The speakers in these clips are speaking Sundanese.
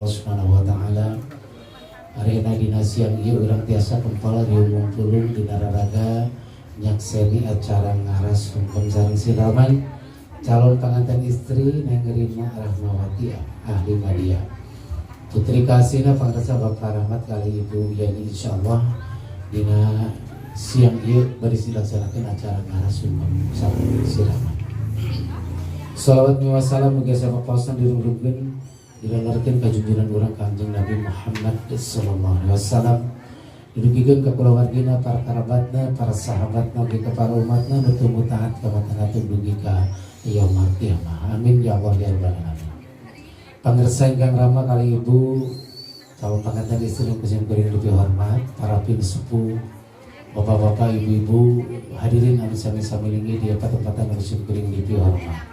Subhanahu wa ta'ala. Ayeuna dina siang ieu urang tiasa kempal riung pulung dina raraga nyakseni acara ngaras sungkem sareng siraman calon pengantin istri Neng Rina Rahmawati ahli Madia, putri kasihna pangresa Bapak Rahmat kali Ibu Yani. Insyaallah dina siang ieu bari dilaksanakeun acara ngaras sungkem sareng siraman. Salawat wassalam mugi sapapaosan dirungkeun dilalarkeun ka junjungan urang Kangjeng Nabi Muhammad sallallahu alaihi wasallam, didugikeun ka kulawargina, para kerabatna, para sahabatna, ugi ka para umatna nu tunggu taat ka matanatun dugi ka yaumul qiyamah. Amin ya Allah ya rabbal alamin. Pangersa ingkang rama kali ibu calon pengantin istri nu kuring lebih hormat, para pinisepuh, bapak-bapak, ibu-ibu, hadirin anu sami-sami linggih di tempatan anu kuring lebih hormat.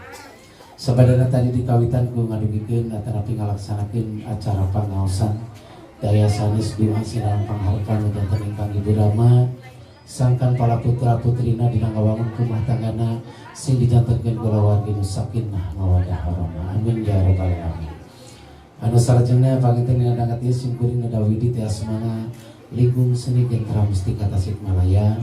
Sabadana tadi dikawitan ku ngadugikeun atanapi ngalaksanakeun acara pangaosan daya sanes doa sinareng pangharpan janten ingkang Ibu Rama sangkan para putra putrina dina ngawangun rumah tanggana sing dijantenkeun kulawargi nu sakinah mawadah warahmah. Amin ya rabbal alamin. Anu salajengna panginten dina danget ieu sim kuring Dawidi teh asmana Ligung Seni Gentra Mustika Tasikmalaya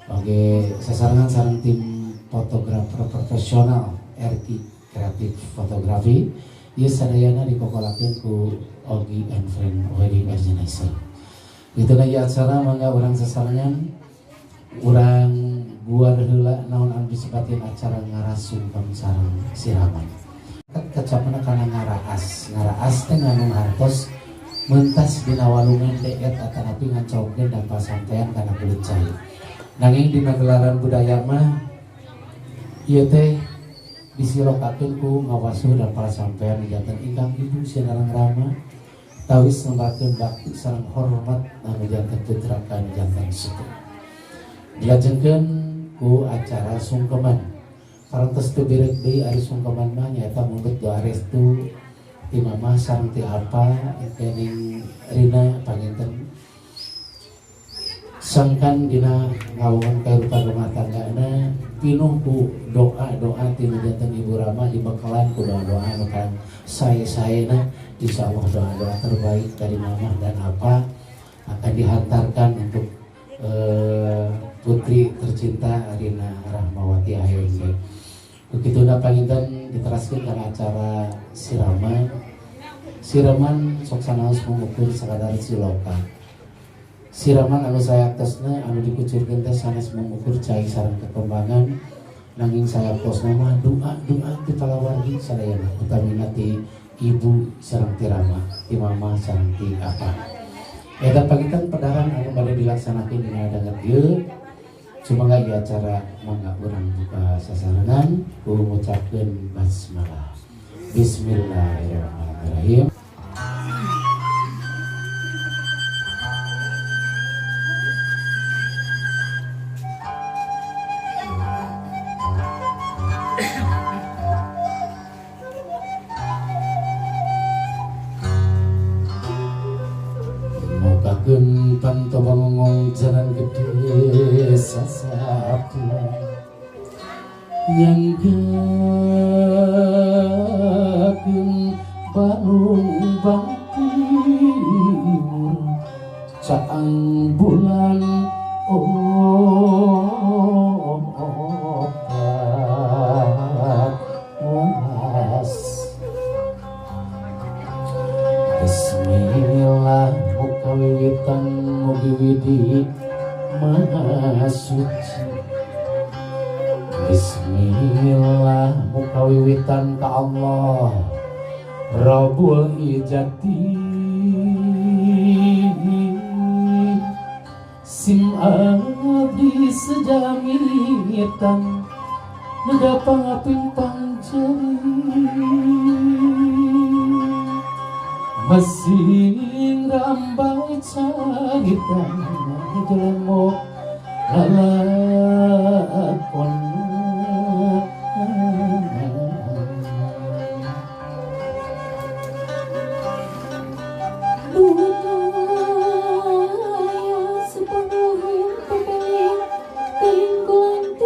oge sasarengan sareng tim fotografer profesional RT Kreatif Fotografi ieu sadayana dikokolakeun ku Ogi and Friend Wedding Organizer. Gitu na ieu acara, mangga urang sasarengan urang buar heula naon anu disebutkeun acara ngaras sungkem sareng siraman. Kecapna kana ngaraas. Ngaraas teh ngandung hartos mentas dina walungan deet atanapi ngancongkeun dampal sampean kana kulit cai. Nanging dina gelaran budaya mah ieu teh disilokakeun ku ngawasuh dampal sampean janten ingkang ibu sinareng rama tawis ngembarkeun bakti sareng hormat anu janten putra ka anu janten sepuh. Dilajengkeun ku acara sungkeman. Parantos teu birek deui ari sungkeman mah nyaeta mundut doa restu ti mama sareng ti apa kening Rina panginten sangkan dina ngawangun kahirupan rumah tanggana pinuh ku doa-doa ti nu janten Ibu Rama, dibekalan ku doa-doa anu kan sae-saena. Insyaallah doa-doa terbaik dari mama dan apa akan dihantarkan untuk putri tercinta Rina Rahmawati Hayengge. Begitu panginten diteraskan karena acara siraman. Siraman sok sanaos mengukur sekadar siloka. Siraman anu sayaktosna anu dikucurkeun teh sanes mengukur cai sareng kekembangan, nanging sayaktosna mah doa-doa ti palawargi sadayana, utamina ti ibu sareng ti rama, ti mama sareng ti apa. Eta panginten pedaran anu bade dilaksanakeun dina danget ieu. Sumangga ieu acara mangga urang buka sasarengan ku ngucapkeun basmalah. Bismillahirrahmanirrahim. Mukakeun panto bangongong jalan gede sasapu yang kakeun balung timur caang bulan opat welas. Bismillah muka wiwitan mugi widi maha suci. Bismillah muka wiwitan ka Allah Rabbul Ijati sim abdi sejamitan neda pangapin pangjari masing rambai carita jelemo lalakon. Budaya sepenuh pepeling tinggulan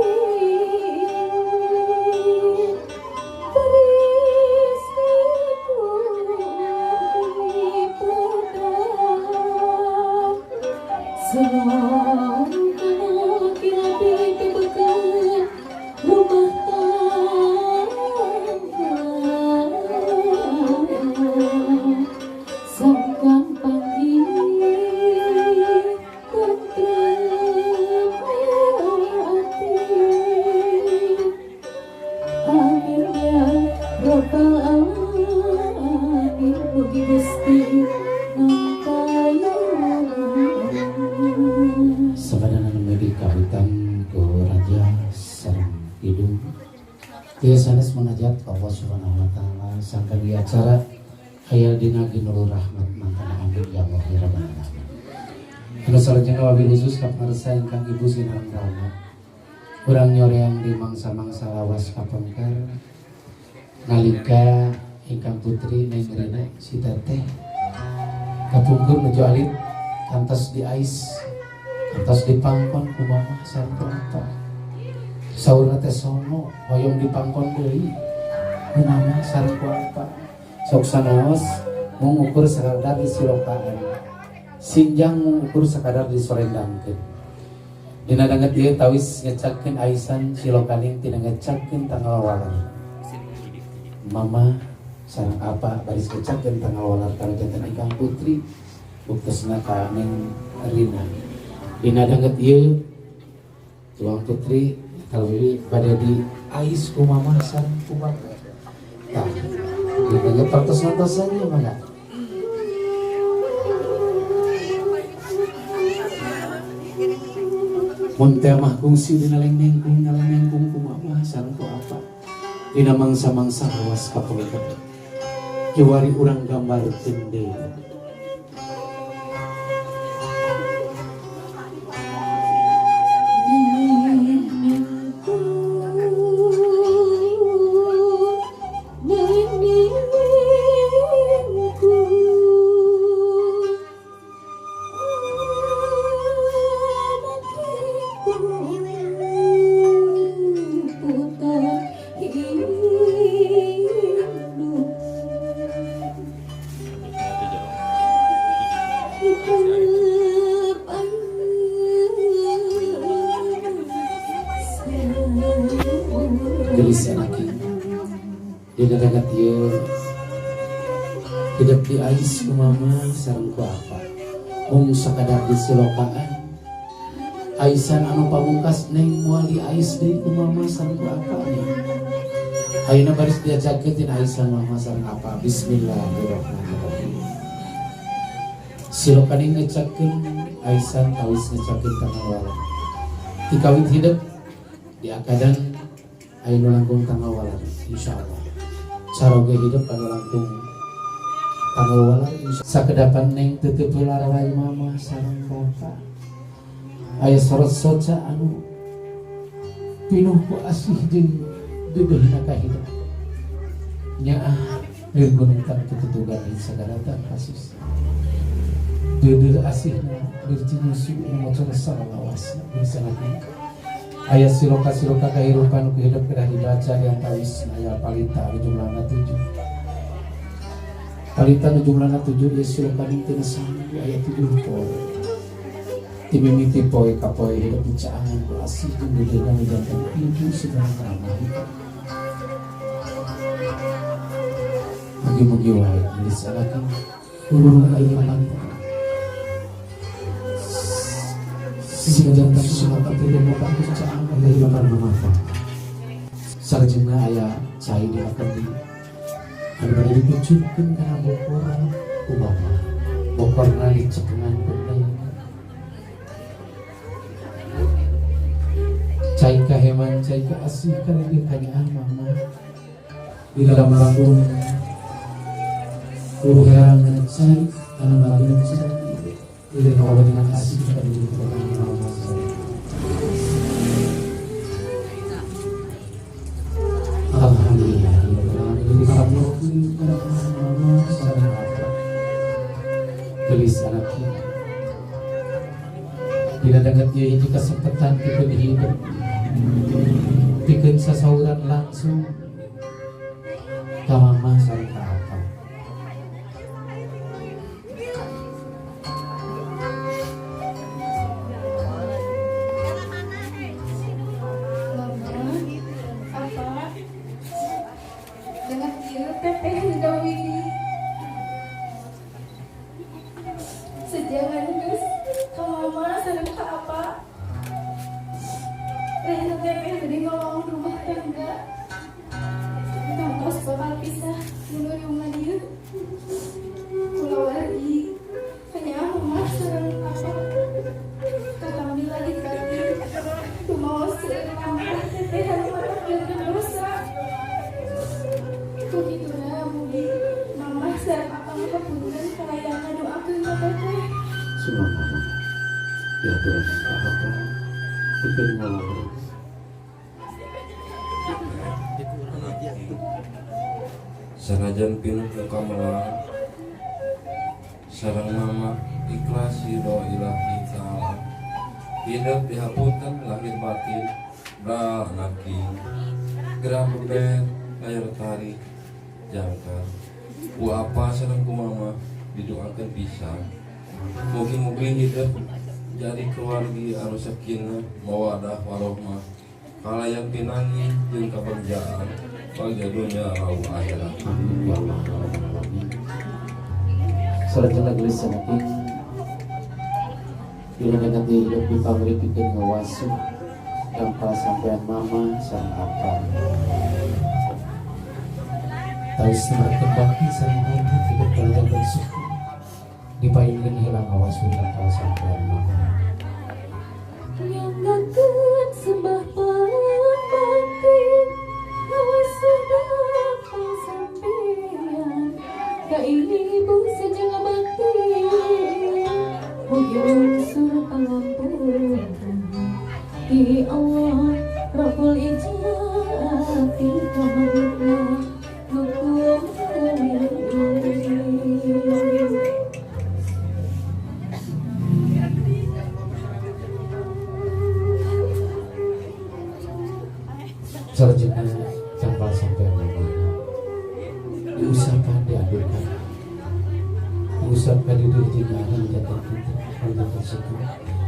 Sanes munajat ka Allah Subhanahu wa taala sangkan di acara hayal dina ginul rahmat mangkana amin ya Allah ya rabbal alamin. Anu salajengna wabil khusus ka pangarsa ingkang ibu sinareng rama. Urang nyoreang di mangsa-mangsa lawas kapengker nalika ingkang putri Neng Rina si teteh kapungkur nuju alit kantos di ais kantos dipangkon ku mama sareng bapak. Saurna teh sono hoyong dipangkon deui ku mama sareng ku apa sok sanaos mung ukur sakadar disilokaan sinjang mung ukur sakadar disorendangkeun dina danget ieu tawis ngecakkeun aisan silokaning tina ngecakkeun tanggal walar mama sareng apa baris ngecakkeun tanggal walar kana janten ingkang putri buktosna ka Neng Rina dina danget ieu tuang putri kalau pada di ais ku mama sareng ku bapa. Tah, didengar partos-partosannya mangga. Mun teh mah kungsi dina lengnengkung ku mama sareng ku apa. Dina mangsa-mangsa hawas kapengker. Kiwari urang gambarkeun deui. Gelis anaki dina danget ieu hidup di ais ku mama sareng ku apa mung sakadar disilokaan aisan anu pamungkas neng moal di ais deui ku mama sareng ku apa nya ayeuna baris diajarkeun tina aisan mama sareng apa. Bismillahirrahmanirrahim. Silokaning ngecakkeun aisan tawis ngecakkeun tanggal walar tikawit hidup di akadan ayeuna langkung tanggal walar insyaallah caroge hidup anu langkung tanggal walar sakedapan neng teu teu larawai mama sareng bapa aya sorot soca anu pinuh ku asih jeung deudeuhna ka hidup nyaah lir gunung tang tututugan sagaratan kasus deudeuh asihna lir cinyusu nu maca salawasna misalna aya siloka-siloka kehidupan ku hidup kedah dibaca di antawis aya palita anu jumlahna 7 palita nu jumlahna 7 ieu siloka tina saminggu aya 7 poe ti mimiti poe ka poe hidup dicaangan ku asih jeung deudeuhna nu janten ibu segala ramah mugi-mugi wae geus anaki urung aya palita sing jantan siloka teh bapak caang aya bakal salajengna aya cai di akeun anu bade dikucurkeun kana bokor ku bapa bokorna dicekengan ku deui cai kaheman cai kaasih kana dieu kanyaah mama di dalam langkung urang cai anu ngalamin cai di dalam asih kana dieu mama. Alhamdulillah, gelis anaknya. Tidak dengar dia hiji kesempatan pikeun hidup, pikeun sasauran langsung ka mama sareng ka apa. Sejangan geus ka mama sareng ka apa. Rehna teh bade ngomong rumah tangga. Tangtos bakal pisah mun rumah dieu. Kulawargi kanyaah mama sareng apa. Katambi lagi kaki. Rumaos seueur lampah teteh anu matak janten dosa. Ku kituna mugi mama sareng apa ngapunten kalayang ngadoakeun ka teteh. Sumangga mama. Diaturan ka apa? Pikeun ngawaweuh. Sanajan pinuh ku kamelang sareng mama ikhlas ridho ilahi ta'ala. Hidup dihapunten lahir batin bra naki gerah beber layar tarik jangkar ku apa sareng ku mama didoakeun pisan. Mugi-mugi hidup jadi keluargi anu sakinah mawadah warohmah kalayan pinangi jeung kabagjaan bagja dunya lau akhirat. Amin ya Allah ya Rabbal alamin. Salajengna geus sanaking bila nanti hidup di pabrik bikin ngawasuh dampal sampean mama sareng apa. Taus berkembang sareng hormat hidup keluarga bersyukur dipayungkeun heula ngawasuh dampal sampean mama. Nyanggakeun sembah bakti ngawasuh dampal sampean ka ibu sajeng bakti mugi unsur pangapunten ti Allah Rabbul Izzati ka makhlukna nu kumaha. Salajengna dampal sampean mama diusahakan diadulkan diusapkan di diri jeung anu janten putra anu janten sepuh.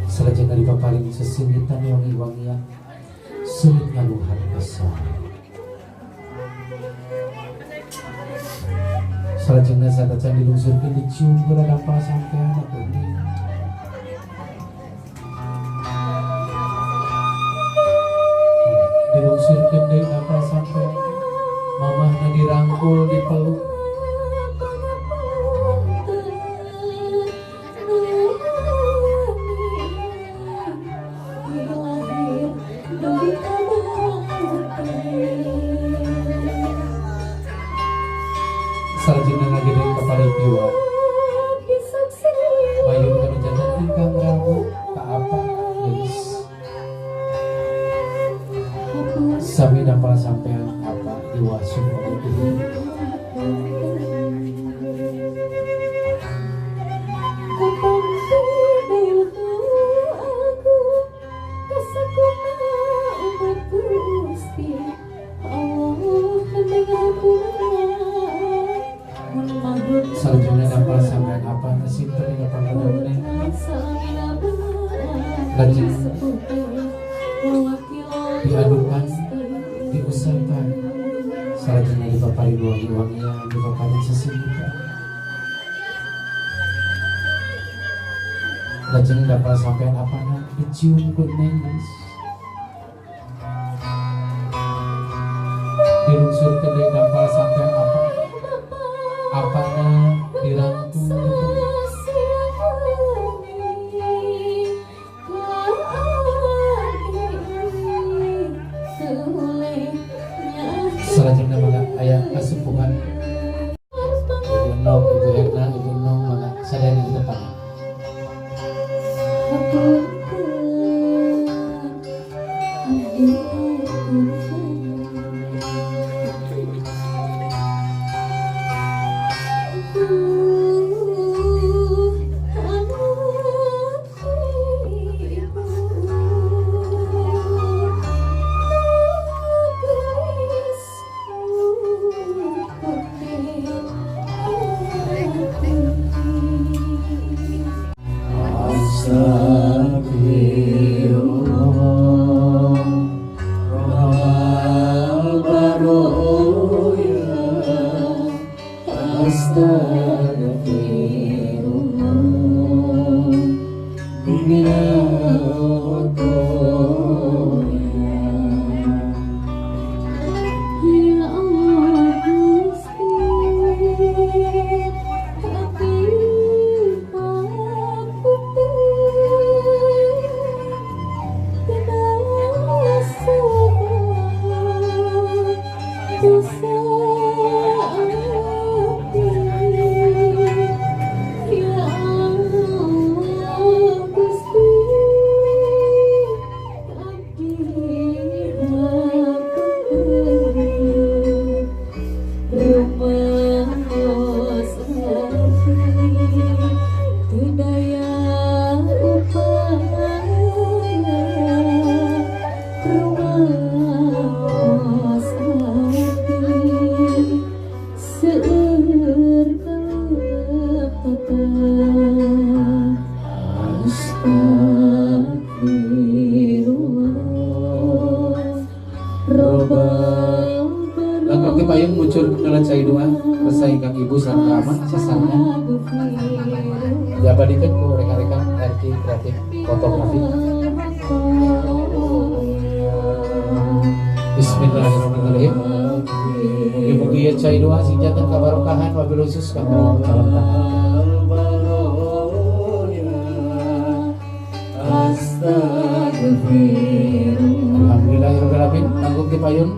Salajengna dipaparin sesengitan wangi-wangian sulit ngaluhar kesal. Salajengna satacan dilungsurkeun dicium heula dampal sampean atuh. Dilungsurkeun deui dampal sampean mamahna dirangkul dipeluk. Salajengna ngagedeng ka paripiwa mayun kanu janten ingkang rawuh ka apa geus sami dampal sampean apa diwasuh oleh. Salajengna dampal sampean apa simpen dina pangadone lajeng diadukan diusapan salajengna dipaparin wangi-wangian dipaparin sesingitan lajeng dampal sampean apana dicium ku neng dilungsurkeun deui dampal sampean apa apana dirangkul. Salajengna mangga aya kasepuhan Ibu Nok, Ibu Erna, Ibu Nong mangga sadayana di depan. Kalepatan. Astagfirullah Robbal. Langkung ti payun muncul kendala cai doa resah ingkang ibu sarta ama sasarengan diabadikan ku rekan-rekan RT Kreatif Fotografi. Bismillahirrahmanirrahim. Mugi-mugi ieu cai doa sing janten kabarokahan wabil khusus kanggo calon panganten. Alhamdulillahirabbil alamin. Langkung ti payun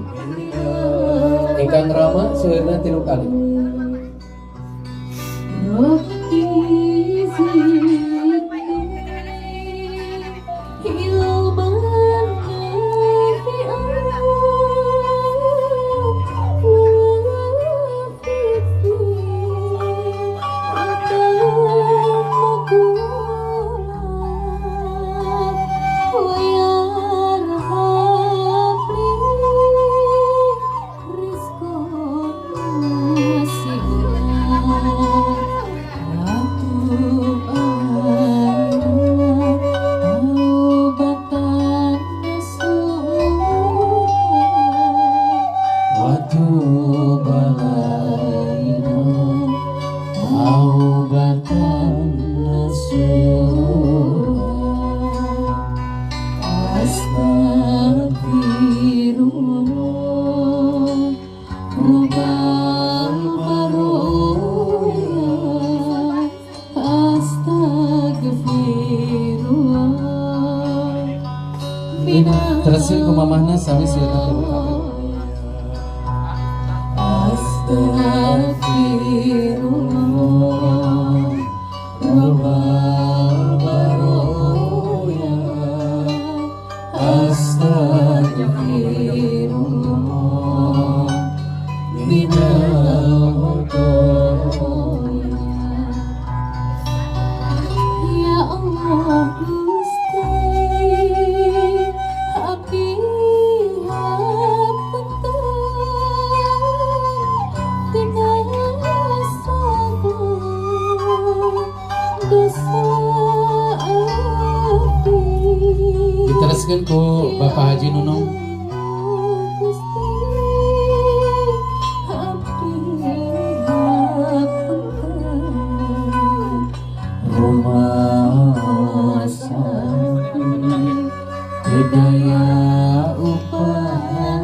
ingkang rama seueurna 3 kali. Rabbi zidni ilman nafi'an wa fitni atamma wa yarhabli rizqan wasi'an. Wa tub alaina taubatan nasuha. Astagfirullah Rabbal baroya. Astagfirullah. Terusin ku mamahna sami sieuna 3 kali. Astagfirullah Rabbal baroya. Astagfirullah minal khotoya. Ya Allah Gusti, abdi hapunten tina salah dosa abdi. Diteruskeun ku Bapak Haji Nunung. Gusti, abdi hapunten Rumah sakit hidaya upaya.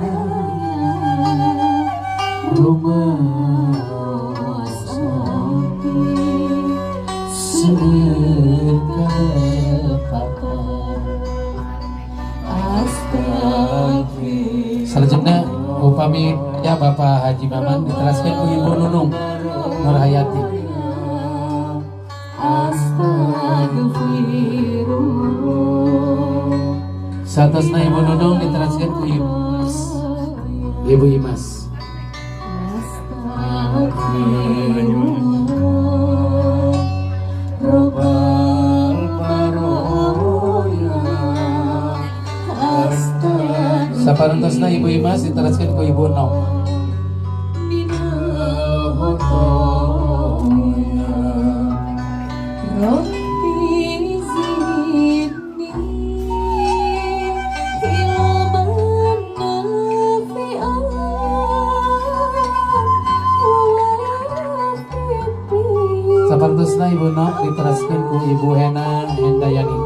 Rumah sakit seueur kalepatan. Astagfirullah. Selanjutnya upami ya Bapak Haji Maman diteraskan ku Ibu Nunung Nurhayati. Astagfirullah. Satosna Ibu Nunung diteraskan ku Ibu Ibu Imas. Astagfirullah Robbal baroya. Astagfirullah. Saparentosna Ibu Imas diteraskan ku Ibu Nok. Minal khotoya. Rabbi zidni ilman nafi'an wa fitni. Saparentosna Ibu Nok diteraskan ku Ibu Hena Hendayani.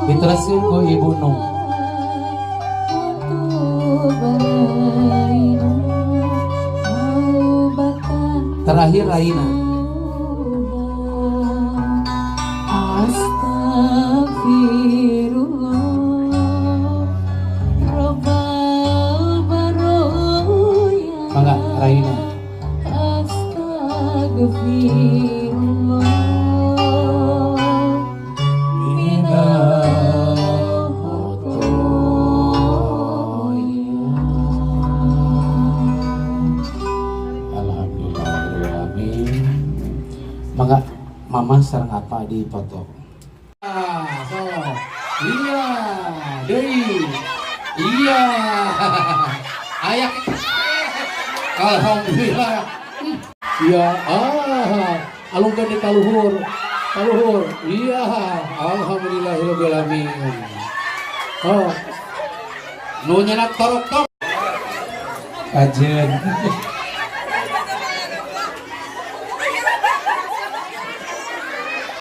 Diteruskan ku Ibu Nung. Terakhir Raina. Astagfirullah Robbal baroya. Mangga Raina. Astagfirullah minal khotoya. Alhamdulillah. Mangga Mama sareng apa di foto. Ah, so. Iya, deui. Iya. Ayak. Alhamdulillah. Iya, ah, alungkeun di kaluhur. Kaluhur. Iya, alhamdulillahirabbil alamin. Oh. Nu nyenak torok tok. Kajen.